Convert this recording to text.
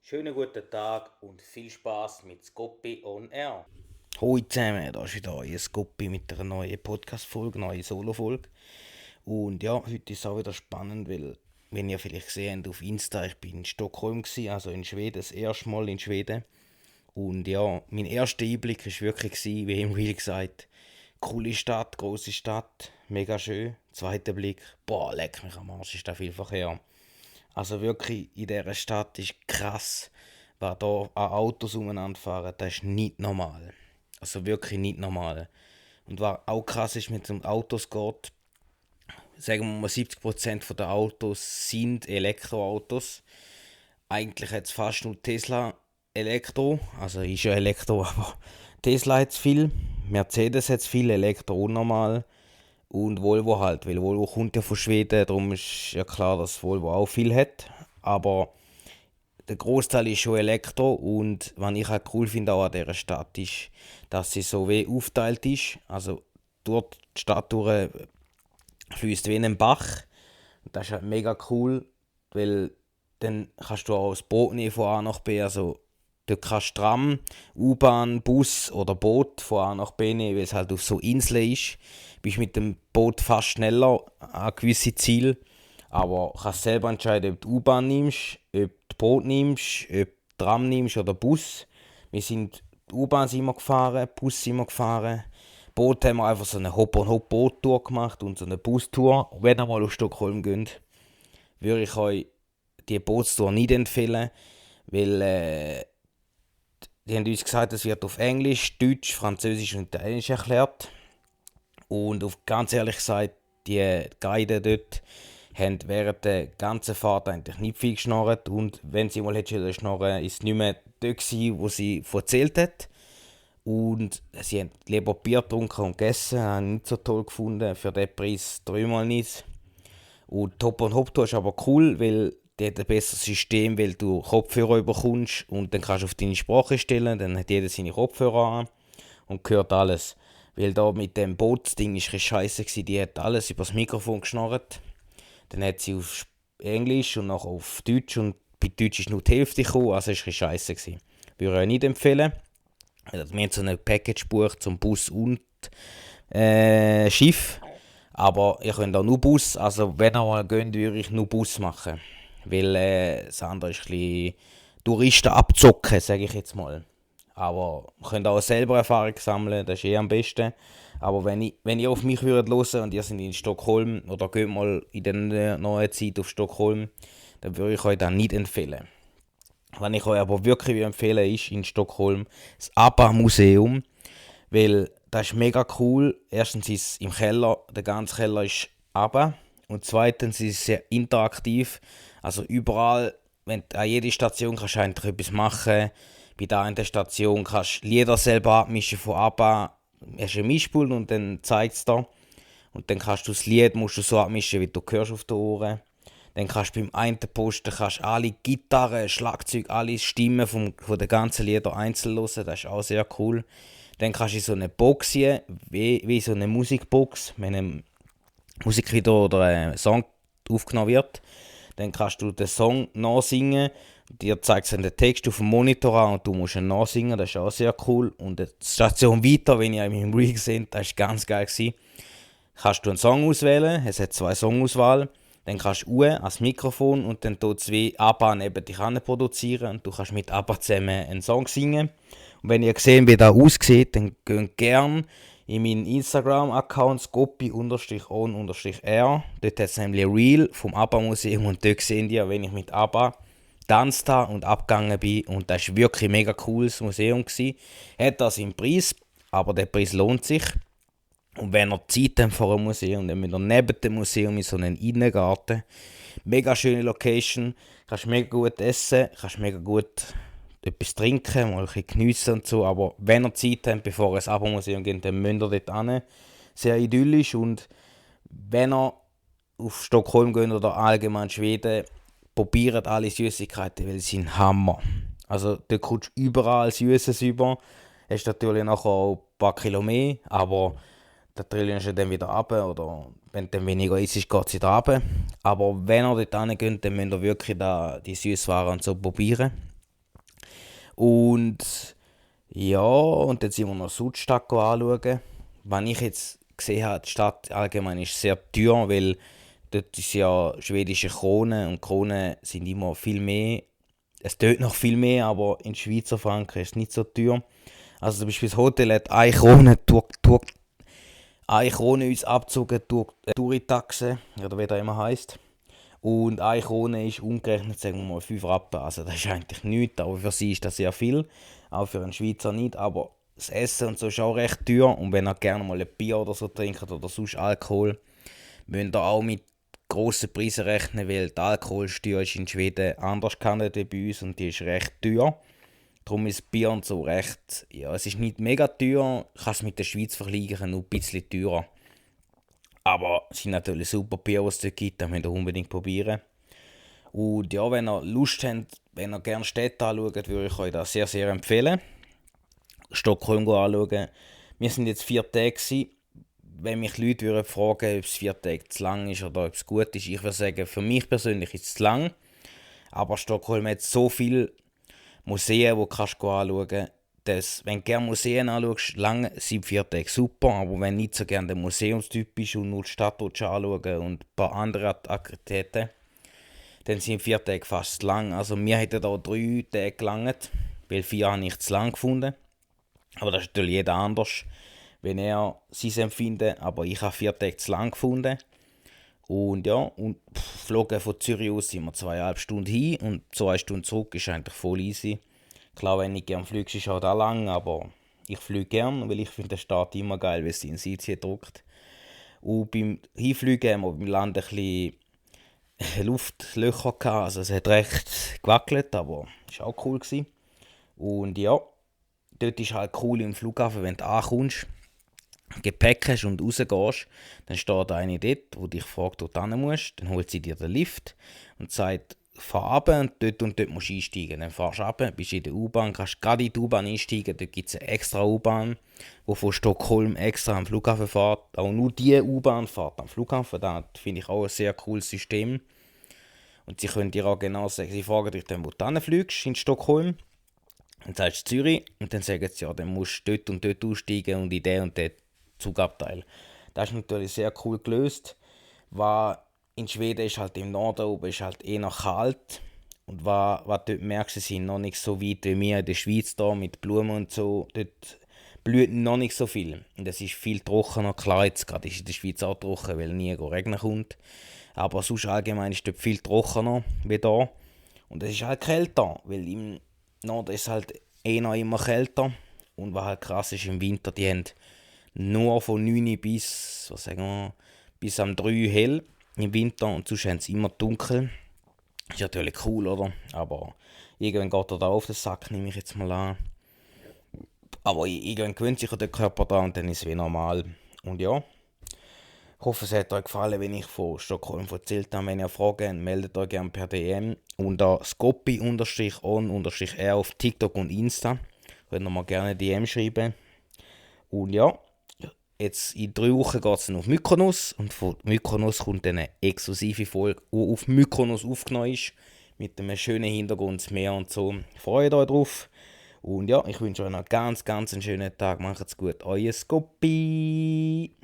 Schönen guten Tag und viel Spaß mit Scoppi on Air. Hallo zusammen, da ist wieder euer Scoppi mit einer neuen Podcast-Folge, neue Solo-Folge. Und ja, heute ist es auch wieder spannend, weil, wenn ihr vielleicht gesehen habt auf Insta, ich bin in Stockholm gewesen, also in Schweden, das erste Mal in Schweden. Und ja, mein erster Einblick war wirklich, wie im Real gesagt, coole Stadt, große Stadt, mega schön. Zweiter Blick, boah, leck mich am Arsch, ist da viel Verkehr. Also wirklich, in dieser Stadt ist krass, was da an Autos umeinander fahren, das ist nicht normal. Also wirklich nicht normal. Und was auch krass ist, mit den Autos geht, sagen wir mal 70% der Autos sind Elektroautos. Eigentlich hat es fast nur Tesla Elektro, also ist ja Elektro, aber Tesla hat es viel, Mercedes hat es viel, Elektro unnormal und Volvo halt, weil Volvo kommt ja von Schweden, darum ist ja klar, dass Volvo auch viel hat, aber der Großteil ist schon Elektro und was ich halt cool finde auch an dieser Stadt ist, dass sie so wie aufteilt ist, also durch die Stadt durch fließt wie ein Bach. Und das ist halt mega cool, weil dann kannst du auch das Boot nehmen von A nach B. Also du kannst Tram, U-Bahn, Bus oder Boot von A nach B nehmen, weil es halt auf so Inseln ist. Bist mit dem Boot fast schneller an gewisse Ziele. Aber kannst selber entscheiden, ob du U-Bahn nimmst, ob du Boot nimmst, ob du Tram nimmst oder Bus. Wir sind U-Bahn sind wir gefahren, Bus sind wir gefahren. Boot haben wir einfach so eine Hop-on-Hop-Boot-Tour gemacht und so eine Bustour. Wenn ihr mal auf Stockholm geht, würde ich euch die Bootstour nicht empfehlen, weil die haben uns gesagt, es wird auf Englisch, Deutsch, Französisch und Italienisch erklärt. Und auf ganz ehrlich gesagt, die Guide dort haben während der ganzen Fahrt eigentlich nicht viel geschnorrt. Und wenn sie mal hätte schnurren, ist es nicht mehr dort gewesen, wo sie erzählt hat. Und sie haben lieber Bier getrunken und gegessen, habe ich nicht so toll gefunden. Für den Preis dreimal nicht. Und Top und Hop ist aber cool, weil die hat ein besseres System, weil du Kopfhörer bekommst und dann kannst du auf deine Sprache stellen, dann hat jeder seine Kopfhörer an und hört alles. Weil da mit dem Bootsding war es scheiße, die hat alles übers Mikrofon geschnarrt. Dann hat sie auf Englisch und nachher auf Deutsch und bei Deutsch ist nur die Hälfte gekommen, also es war scheiße. Würde ich euch nicht empfehlen. Wir haben so eine Package gebucht zum Bus und Schiff. Aber ihr könnt auch nur Bus, also wenn ihr mal geht, würde ich nur Bus machen. Weil das andere ist ein bisschen Touristen abzocken, sage ich jetzt mal. Aber ihr könnt auch selber Erfahrung sammeln, das ist am besten. Aber wenn ihr auf mich hören und ihr seid in Stockholm oder geht mal in der neuen Zeit auf Stockholm, dann würde ich euch das nicht empfehlen. Was ich euch aber wirklich empfehlen ist in Stockholm das ABBA-Museum, weil das ist mega cool. Erstens ist es im Keller, der ganze Keller ist ABBA und zweitens ist es sehr interaktiv. Also überall, an jeder Station kannst du eigentlich etwas machen. Bei der einen Station kannst du Lieder selber abmischen von ABBA. Hast ein Mischpult und dann zeigt es dir. Und dann kannst du das Lied musst du so abmischen, wie du hörst auf den Ohren. Dann kannst du beim einen Posten alle Gitarren, Schlagzeug, alle Stimmen von den ganzen Liedern einzeln hören. Das ist auch sehr cool. Dann kannst du in so eine Box hier, wie so eine Musikbox, wenn ein Musikvideo oder ein Song aufgenommen wird. Dann kannst du den Song nachsingen. Dir zeigt es den Text auf dem Monitor an und du musst ihn nachsingen. Das ist auch sehr cool. Und die Station weiter, wenn ihr in meinem Reel seht, das war ganz geil. Kannst du einen Song auswählen. Es hat 2 Songauswahl. Dann kannst du ans Mikrofon und dann tut es wie ABBA neben dich produzieren und du kannst mit ABBA zusammen einen Song singen. Und wenn ihr seht, wie das aussieht, dann geht gerne in meinen Instagram-Account scoppi_on_r. Dort hat es nämlich ein Reel vom ABBA-Museum und dort seht ihr, wenn ich mit ABBA tanzt habe und abgegangen bin. Und das war wirklich ein mega cooles Museum. Hat das im Preis, aber der Preis lohnt sich. Und wenn ihr Zeit habt vor einem Museum, dann müsst ihr neben dem Museum in so einen Innengarten. Mega schöne Location, kannst mega gut essen, kannst mega gut etwas trinken, mal ein bisschen geniessen und so. Aber wenn ihr Zeit habt, bevor ihr ins Abo-Museum geht, dann müsst ihr dort hin. Sehr idyllisch und wenn ihr auf Stockholm geht oder allgemein Schweden, probiert alle Süßigkeiten, weil sie sind Hammer. Also dort kommst du überall Süßes über. Es ist natürlich nachher auch ein paar Kilo mehr, aber da trillst du dann wieder runter oder wenn dann weniger ist, geht es wieder runter. Aber wenn ihr dort hingeht, dann müsst ihr wirklich die Süßwaren und so probieren. Und ja, und dann sind wir noch Südstadt anschauen. Wenn ich jetzt gesehen habe, die Stadt allgemein ist sehr teuer, weil dort ist ja schwedische Krone und Kronen sind immer viel mehr. Es tönt noch viel mehr, aber in Schweizer Franken ist es nicht so teuer. Also zum Beispiel das Hotel hat 1 Krone uns abgezogen durch Touritaxe, oder wie das immer heisst. Und 1 Krone ist umgerechnet, sagen wir mal, 5 Rappen. Also das ist eigentlich nichts, aber für sie ist das sehr viel. Auch für einen Schweizer nicht, aber das Essen und so ist auch recht teuer. Und wenn ihr gerne mal ein Bier oder so trinkt oder sonst Alkohol, müsst ihr auch mit grossen Preisen rechnen, weil die Alkoholsteuer ist in Schweden anders gehandelt wie bei uns und die ist recht teuer. Darum ist Bier und so recht, ja, es ist nicht mega teuer, ich kann es mit der Schweiz vergleichen, nur ein bisschen teurer. Aber es sind natürlich super Bier, was es dort gibt, das müsst ihr unbedingt probieren. Und ja, wenn ihr Lust habt, wenn ihr gerne Städte anschaut, würde ich euch das sehr, sehr empfehlen. Stockholm anschauen. Wir sind jetzt 4 Tage gewesen. Wenn mich Leute würden fragen, ob es 4 Tage zu lang ist oder ob es gut ist, ich würde sagen, für mich persönlich ist es zu lang. Aber Stockholm hat so viele Museen, die du anschauen kannst. Wenn du gerne Museen anschaust, lang sind 4 Tage super, aber wenn du nicht so gerne der Museumstyp bist und nur die Stadt anschauen und ein paar andere Aktivitäten, dann sind 4 Tage fast zu lang. Also wir hätten da 3 Tage gelangt, weil 4 habe ich zu lang gefunden. Aber das ist natürlich jeder anders, wenn er sein Empfinden, aber ich habe 4 Tage zu lang gefunden. Und ja, und flogen von Zürich aus sind wir 2,5 Stunden hin und 2 Stunden zurück ist eigentlich voll easy. Klar, wenn ich gerne fliege, ist auch da lang, aber ich fliege gern, weil ich finde den Start immer geil, wenn es in den Sitz hier drückt. Und beim Hinfliegen haben wir beim Land ein bisschen Luftlöcher gehabt, also es hat recht gewackelt, aber es war auch cool gewesen. Und ja, dort ist halt cool im Flughafen, wenn du ankommst, Gepäck hast und rausgehst, dann steht eine dort, die dich fragt, wo du hin musst. Dann holt sie dir den Lift und sagt, fahr runter und dort musst du einsteigen. Dann fahrst du runter, bist in der U-Bahn, kannst gerade in die U-Bahn einsteigen. Dort gibt es eine extra U-Bahn, die von Stockholm extra am Flughafen fährt. Auch nur diese U-Bahn fährt am Flughafen. Das finde ich auch ein sehr cooles System. Und sie können dir auch genau sagen, sie fragen dich dann, wo du hinfliegst in Stockholm. Dann sagst du Zürich und dann sagen sie, ja, dann musst du dort und dort aussteigen und in den und den Zugabteil. Das ist natürlich sehr cool gelöst, weil in Schweden ist halt im Norden oben ist halt eher kalt und was dort merkst, sie sind noch nicht so weit wie wir in der Schweiz da mit Blumen und so. Dort blüht noch nicht so viel und es ist viel trockener. Klar, jetzt gerade ist in der Schweiz auch trocken, weil nie regnen kommt. Aber sonst allgemein ist dort viel trockener wie da. Und es ist halt kälter, weil im Norden ist halt eher immer kälter. Und was halt krass ist, im Winter, die haben nur von 9 bis, was sagen wir, bis am 3 hell im Winter und sonst haben sie immer dunkel. Ist natürlich cool, oder? Aber irgendwann geht er da auf den Sack, nehme ich jetzt mal an. Aber irgendwann gewöhnt sich der Körper da und dann ist es wie normal. Und ja, ich hoffe, es hat euch gefallen, wenn ich von Stockholm erzählt habe. Wenn ihr Fragen habt, meldet euch gerne per DM unter Scoppi_on_r auf TikTok und Insta. Könnt ihr mir gerne DM schreiben. Und ja, jetzt in 3 Wochen geht es auf Mykonos. Und von Mykonos kommt dann eine exklusive Folge, die auf Mykonos aufgenommen ist. Mit einem schönen Hintergrund, das Meer und so. Freut euch drauf. Und ja, ich wünsche euch noch einen ganz, ganz schönen Tag. Macht's gut. Euer Scoppi.